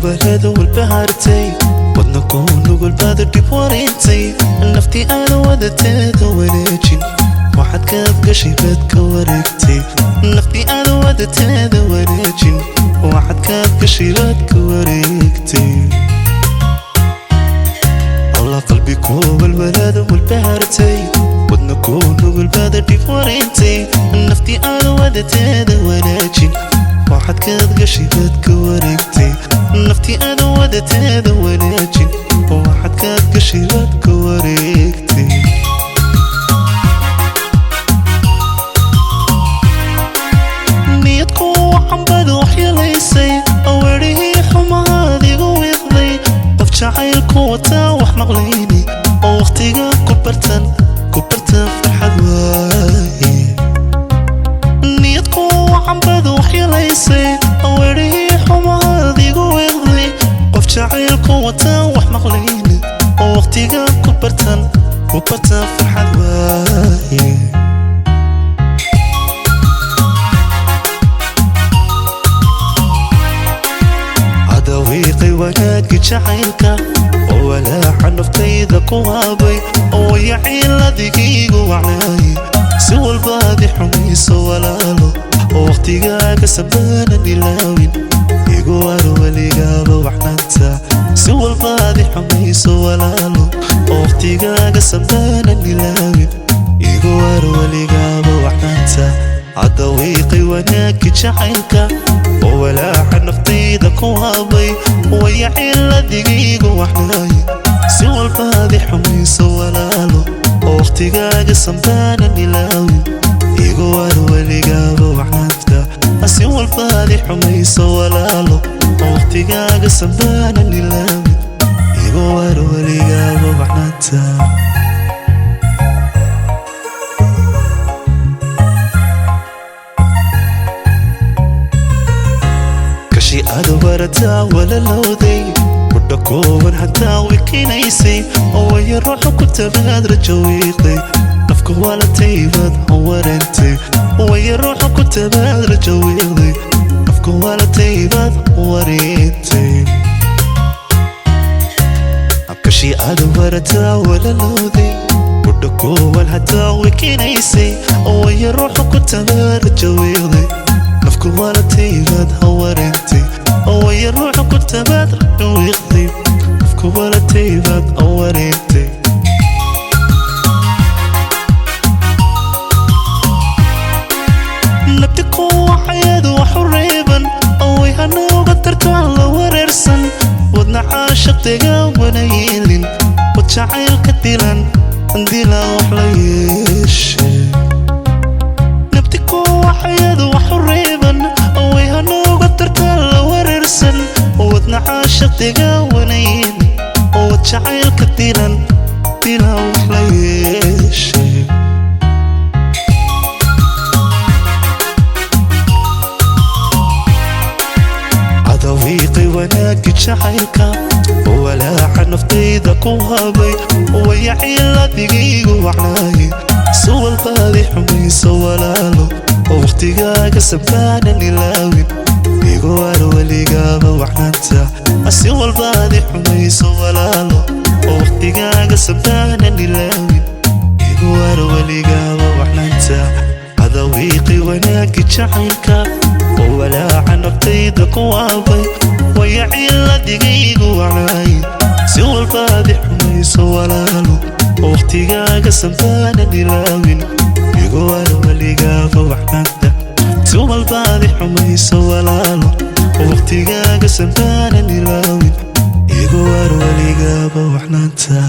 walwalada walbahaartay wadna kuu nugul baad dhib wareentay naftii aad wadateeda wanaajin waxaad kaad gashay baad ka wareegtay naftii aad wadateeda wanaajin waxaad kaad gashay baad ka wareegtay Allah qalbi kuu walwalada walbahaartay wadna kuu nugul baad dhib wareentay naftii aad wadateeda wanaajin waxaad kaad gashay baad ka wareegtay naftii aad wadateeda wanaajin waxaad kaad gashay baad ka wareegtay niyadku waxan baad waxyeelaysay weerihii xumahaad igu wiiqday qof jacaylku wataa wax maqlayni oo waqtiga ku bartan farxad waaye niyadku waxan baad waxyeelaysay weerihii xumahaad igu wiiqday qof jacaylku wataa wax maqlayni oo waqtiga ku bartan farxad waaye adawiiqay wanaaggi jacaylka oo walaaca naftayda ku haabay oo wayaciiladigaygu wacnaay si walbaad i xumayso walaalo oo waqtigaaga sabaanan ilaawin igu war weligaaba wacnaanta si walbaad i xumayso walaalo oo waqtigaaga sabaanan ilaawin igu war weligaaba wacnaanta adawiiqay wanaaggi jacaylka oo walaaca naftayda ku haabay wayaciiladigaygu wacnaay si walbaad i xumayso walaalo oo waqtigaaga sambaanan ilaawin igu war weligaaba wacnaanta si walbaad i xumayso walaalo oo waqtigaaga sambaanan ilaawin igu war weligaaba wacnaanta kashi aad barataa walalowday muddo kooban hataa wiikinaysay oo waya ruuxu ku tabaad rajo wiiqday nafku waalataybaad hawareentay waya ruuxu ku tabaad rajo wiiqday nafku waalataybaad wareentay kashi aad barataa walalowday muddo kooban hataa wiikinaysay oo waya ruuxu ku tabaad rajo wiiqday nafku waalataybaad hawareentay oo waya ruuxu ku tabaad rajo wiiqday nafku waalataybaad hawareentay nabtiku waxayadu wax u reeban oo way hanooga tartaan la wareersan wadna caashiqtiga wana yeelin wad jacaylka dilan dila wax la yeeshe nabtiku waxayadu wax u reeban oo way hanooga tartaan la wareersan wadna caashiqtiga wana yeelin wad jacaylka dilan dila wax la yeeshe adawiiqay wanaaggi jacaylka oo walaaca naftayda ku haabay wayaciiladigaygu wacnaay si walbaad i xumayso walaalo oo waqtigaaga sabaanan ilaawin igu war weligaaba wacnaanta si walbaad i xumayso walaalo oo waqtigaaga sabaanan ilaawin igu war weligaaba wacnaanta adawiiqay wanaaggi jacaylka oo walaaca naftayda ku haabay wayaciiladigaygu wacnaay si walbaad i xumayso walaalo oo waqtigaaga sabaanan ilaawin igu war weligaaba wacnaanta si walbaad i xumayso walaalo oo waqtigaaga sabaanan ilaawin igu war weligaaba wacnaanta.